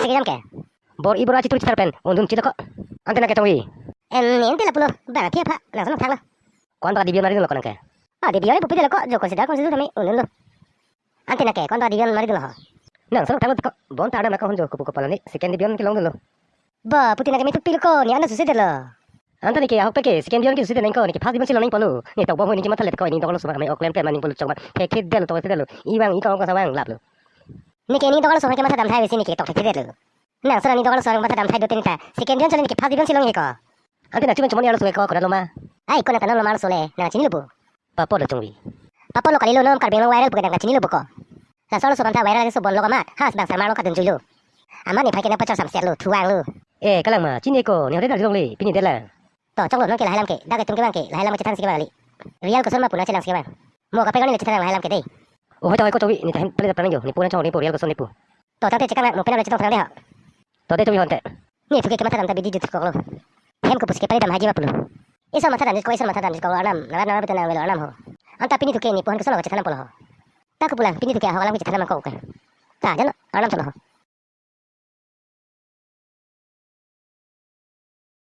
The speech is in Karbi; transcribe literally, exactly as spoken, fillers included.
Kejam ke. Bor-i bor-a chitur chithar pen undun chiloko. Ante nangke tongvi. En, ne ante lapulo, bang athe apha, nang sonong thanglo. Ko-an bak dibion mari dunlo ko nangke? Ah, dibion pupi delo ko, jo consider consider tame undunlo. Ante nangke ko-an bak dibion mari dunlo ho? Nang sonong thanglo ko, bonta Arnam nangkehonjo, kopu kopaloni second dibion kelong dunlo. Ba, puti nangke me pupi lo ko, ne an susi delo. Ante neke ahok peke, second division ke susi de nangko, neke first division si lonang pulo. Ne tokbom ho neke matha let ko, ne dokolo sumang me oklem ke maning pulo chokma. Thekthedetlo, tokthedetlo. Iwang ito ko savang laplo. Neke ne dokolo sumang ke matha dam thai besi neke tokthedetlo. Nang sara ne dokolo sumang matha dam thai do tin ta. Second division si neke first division si lonang ko. Ante nang chuman chuman arloso ke ko, kodatlo ma? Ai, ko nang kanong lo ma arloso le, nang chinilopo. Papo lo chongvi. Papo lo kalilo, non Karbi Anglong viral pu ke nang kachinilopo ko. Laso arloso aphan ta viral ke so bonlo ko amat. Has bang sarmar lo kadun juilo. Amat ne phai ke nang pachor samset lo, thuang lo. Eh, kalang ma, chini ko, ne hote dak longle, pini detlang. To, choklo nonke lahai alam ke, dak etum kevang ke, lahai alam kachethan si kevang kali. Real koson ma pu nangchelang si kevang. Mo kaprek ne chethan lahai alam ke dei. Oh, hoi to hoi ko chongvi, ne ta hem pale ta praningjo, ne pu nangchong, ne pu real koson ne pu. To, tangte chekang mo, penap chetong tang dei ha. To dei chongvi honte. Ne thuke kematha dam ta bidi jut koklo. Hem kopusi ke pale dam haji ma pulo. Ison matha dam jut ko, ison matha dam jut ko Arnam, nara nara bete nang velo Arnam ho. Anta pini thuke ne pu aphan koson lo kachethan pulo ho. Ta kopulang, pini thuke ahok alam kachethan ma ko ke. Ta jano, Arnam cholo ho.